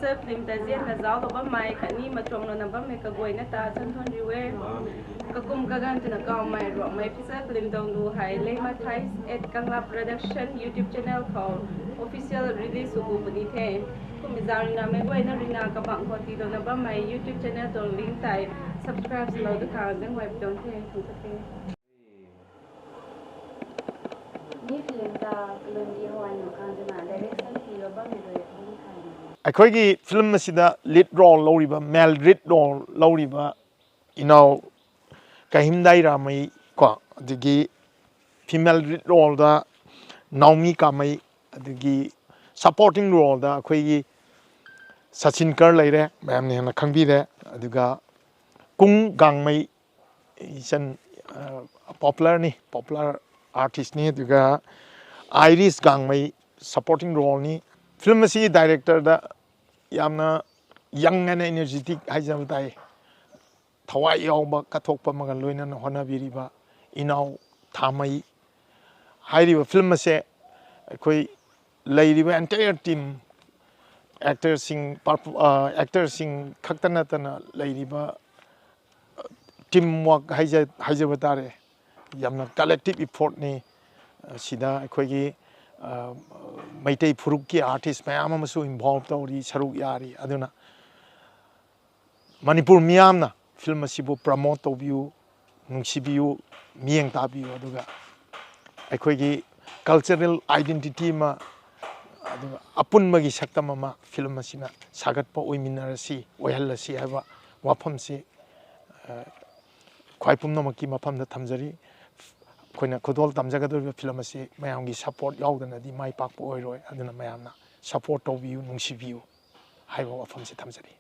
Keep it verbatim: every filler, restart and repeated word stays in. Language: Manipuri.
Film ta zianna zauloba mai kani matrom lo na bam me ka guai na ta san thon riu e. Ka kum ka gan tuna kau mai ruak mai feature film dong lu hai lei ma thai at Kangla Production YouTube channel khou official release su bu puni the. Kum izang na me guai na rina ka bang khou ti lo na bam mai YouTube channel dong link tai subscribe lo da ka zang wai dong the. Thong sa the. Ni film ta kalun di hawai no kang zana direction ti lo bam me guai kung thai. ꯑꯩꯈꯣꯏꯒꯤ ꯐꯤꯂꯝ ꯑꯁꯤꯗ ꯂꯤꯗ ꯔꯣꯜ ꯂꯧꯔꯤꯕ, ꯃꯦꯜ ꯂꯤꯗ ꯔꯣꯜ ꯂꯧꯔꯤꯕ ꯏꯅꯥꯎ ꯀꯍꯤꯝꯗꯥꯏ ꯔꯥꯃꯩ ꯀꯣ, ꯑꯗꯒꯤ ꯐꯤꯃꯦꯜ ꯂꯤꯗ ꯔꯣꯜꯗ ꯅꯥꯎꯃꯤ ꯀꯥꯃꯩ, ꯑꯗꯒꯤ ꯁꯄꯣꯔꯇꯤꯡ ꯔꯣꯜꯗ ꯑꯩꯈꯣꯏꯒꯤ ꯁꯆꯤꯟ ꯀꯔ ꯂꯩꯔꯦ, ꯃꯌꯥꯝꯅ ꯍꯦꯟꯅ ꯈꯪꯕꯤꯔꯦ꯫ ꯑꯗꯨꯒ ꯀꯨꯡ ꯒꯥꯡꯃꯩ, ꯏꯆꯟ, ꯑ, ꯄꯣꯄꯨꯂꯔꯅꯤ, ꯄꯣꯄꯨꯂꯔ ꯑꯥꯔꯇꯤꯁꯅꯤ꯫ ꯑꯗꯨꯒ ꯑꯥꯏꯔꯤꯁ ꯒꯥꯡꯃꯩ ꯁꯄꯣꯔꯇꯤꯡ ꯔꯣꯜꯅꯤ꯫ ꯐꯤꯂꯝ ꯑꯁꯤꯒꯤ ꯗꯥꯏꯔꯦꯛꯇꯔꯗ ꯌꯥꯝꯅ ꯌꯪ ꯑꯦꯟ ꯑꯦꯅꯔꯖꯤꯇꯤꯛ ꯍꯥꯏꯖꯕ ꯇꯥꯏ, ꯊꯋꯥꯏ ꯌꯥꯎꯕ ꯀꯠꯊꯣꯛꯄ ꯑꯃꯒ ꯂꯣꯏꯅꯅ ꯍꯣꯠꯅꯕꯤꯔꯤꯕ ꯏꯅꯥꯎ ꯊꯥꯃꯩ꯫ ꯍꯥꯏꯔꯤꯕ ꯐꯤꯂꯝ ꯑꯁꯦ ꯑꯩꯈꯣꯏ ꯂꯩꯔꯤꯕ ꯑꯦꯟꯇꯥꯌꯔ ꯇꯤꯝ, ꯑꯦꯛꯇꯔꯁꯤꯡ, ꯑꯦꯛꯇꯔꯁꯤꯡ ꯈꯛꯇ ꯅꯠꯇꯅ ꯂꯩꯔꯤꯕ ꯇꯤꯝ ꯋꯥꯔꯛ ꯍꯥꯏꯖꯕ ꯇꯥꯔꯦ꯫ ꯌꯥꯝꯅ ꯀꯂꯦꯛꯇꯤꯞ ꯏꯐꯣꯔꯠꯅꯤ꯫ ꯁꯤꯗ ꯑꯩꯈꯣꯏꯒꯤ, ꯑ, ꯃꯩꯇꯩ ꯐꯨꯔꯨꯞꯀꯤ ꯑꯥꯔꯇꯤꯁ ꯃꯌꯥꯝ ꯑꯃꯁꯨ ꯏꯟꯚꯣꯜꯕ ꯇꯧꯔꯤ, ꯁꯔꯨꯛ ꯌꯥꯔꯤ꯫ ꯑꯗꯨꯅ ꯃꯅꯤꯄꯨꯔ ꯃꯤꯌꯥꯝꯅ ꯐꯤꯂꯝ ꯑꯁꯤꯕꯨ ꯄ꯭ꯔꯃꯣꯠ ꯇꯧꯕꯤꯌꯨ, ꯅꯨꯡꯁꯤꯕꯤꯌꯨ, ꯃꯤꯠꯌꯦꯡ ꯇꯥꯕꯤꯌꯨ꯫ ꯑꯗꯨꯒ ꯑꯩꯈꯣꯏꯒꯤ ꯀꯜꯆꯔꯦꯜ ꯑꯥꯏꯗꯦꯟꯇꯤꯇꯤ ꯑꯃ, ꯑꯗꯨꯒ ꯑꯄꯨꯟꯕꯒꯤ ꯁꯛꯇꯝ ꯑꯃ ꯐꯤꯂꯝ ꯑꯁꯤꯅ ꯁꯥꯒꯠꯄ ꯑꯣꯏꯃꯤꯟꯅꯔꯁꯤ, ꯑꯣꯏꯍꯜꯂꯁꯤ ꯍꯥꯏꯕ ꯋꯥꯐꯝꯁꯤ, ꯑ, ꯈ꯭ꯋꯥꯏ ꯄꯨꯝꯅꯃꯛꯀꯤ ꯃꯐꯝꯗ ꯊꯝꯖꯔꯤ꯫ ꯑꯩꯈꯣꯏꯅ ꯈꯨꯗꯣꯜ ꯇꯝꯖꯒꯗꯧꯔꯤꯕ ꯐꯤꯂꯝ ꯑꯁꯤ ꯃꯌꯥꯝꯒꯤ ꯁꯄꯣꯔꯠ ꯌꯥꯎꯗꯅꯗꯤ ꯃꯥꯏ ꯄꯥꯛꯄ ꯑꯣꯏꯔꯣꯏ꯫ ꯑꯗꯨꯅ ꯃꯌꯥꯝꯅ ꯁꯄꯣꯔꯠ ꯇꯧꯕꯤꯌꯨ, ꯅꯨꯡꯁꯤꯕꯤꯌꯨ ꯍꯥꯏꯕ ꯋꯥꯐꯝꯁꯤ ꯊꯝꯖꯔꯤ꯫